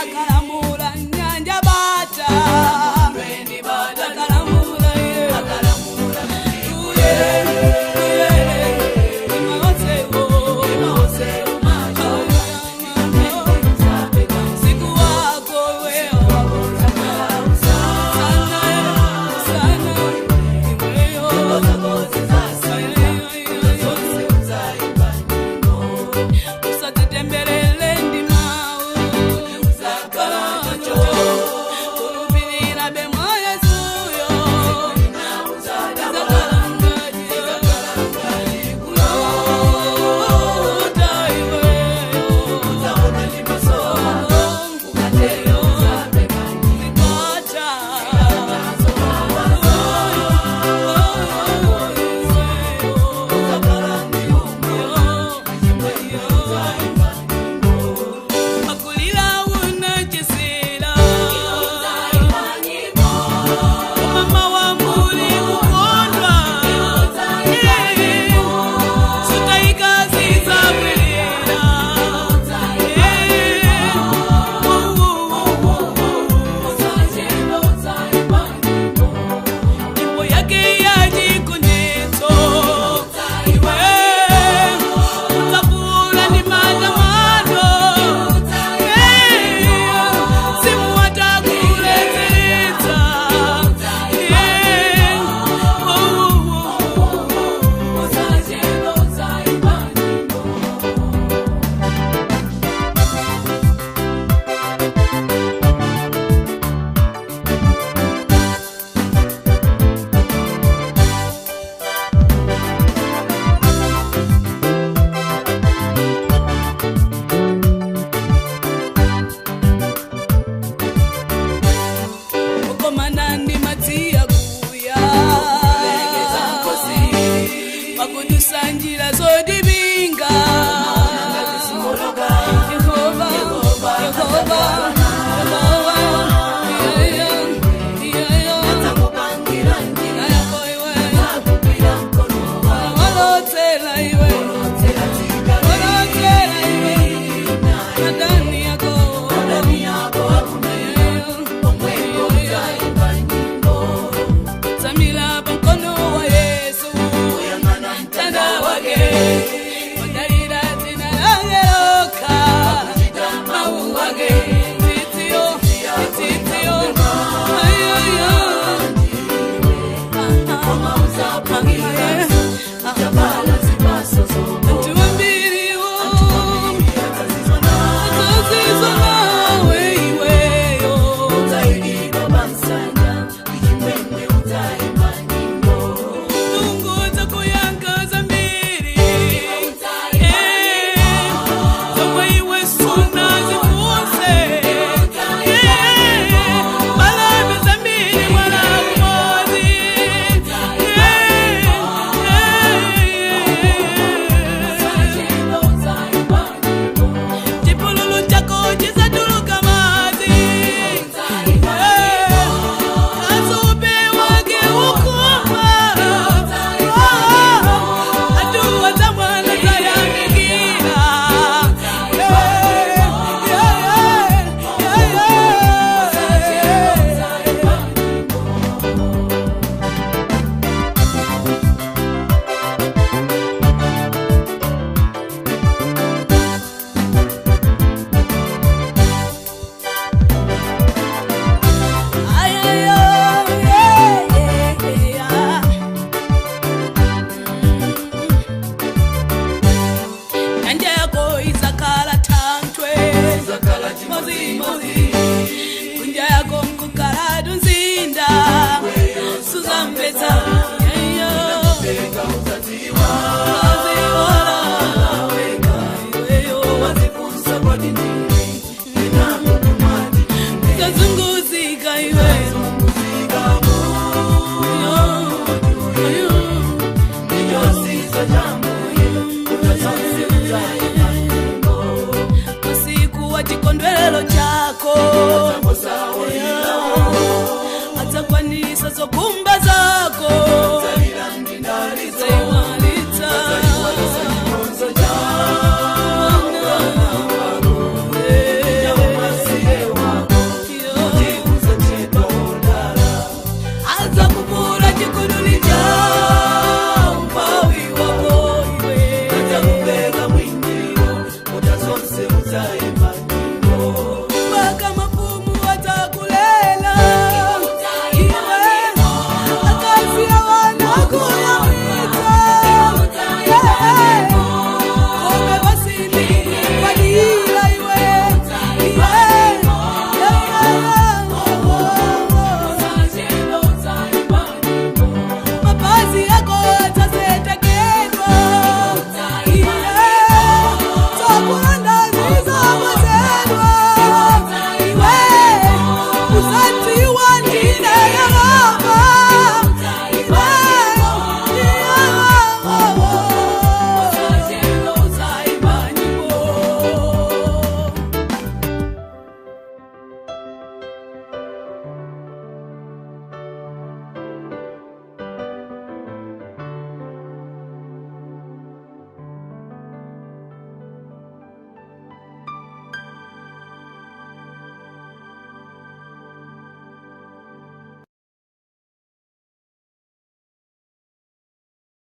Akalamula nyanja bata Akalamula ye Akalamula uye Siku wako wewe sana sana Usatitemberele ndimau Kulupilira bemwa Yesuyo Makulila unachisila Mama wa muri kukondwa Sutaikazi zabwelera Nyimbo yake yajikunetso Iwe utafula ni maandamano Simu watakuleteleza Ukomana ndi madziya kuya Pakudusa njira zodibinga Yehova, Yehova, Yehova, yeah, yeah, yeah. Nayako iwe, walotsela iwe, walotsela iwe, adani yako, Samila pa mkono wa Yesu, mtanda wake, wadalira dzina lake loka, mau wake, titio, titio, ayoyo. Chipululu chako chisatuluka madzi Kasupe wake ukoma Atuwa za mwana zayamikira Nyanja yako izakala tantwe Kunja yako mkukala dunzinda Suzambeta Kazunguzika iwe Usiku wa chikondwerero chako Atakwanisa zokumba